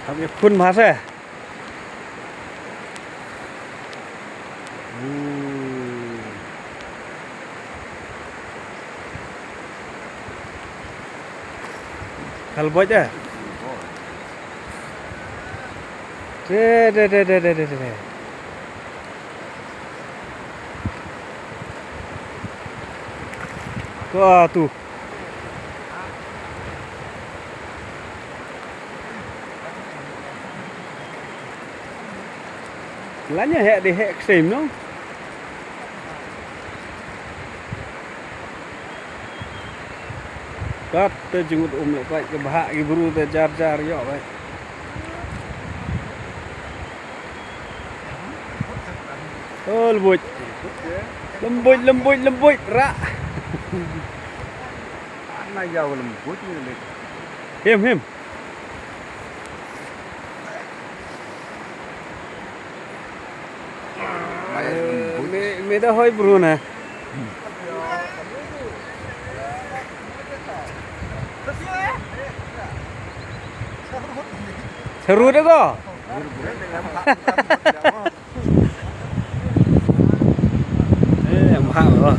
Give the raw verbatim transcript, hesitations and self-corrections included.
Hap ïakhun bha se. Hmm. Kal boj eh. Te, te, te. Ko tu. Lanya heh di heh ksem no. Kat te jngut um leh pat ki bhah ki bru te jar jar ïoh pat. Oh, lembut. Lembut, lembut, lembut. Rak. Ana ïa lembut ni leh. Him, him. Mai lembut. Me, me da hoi bru na. Seru deh ko. Eh, mahal.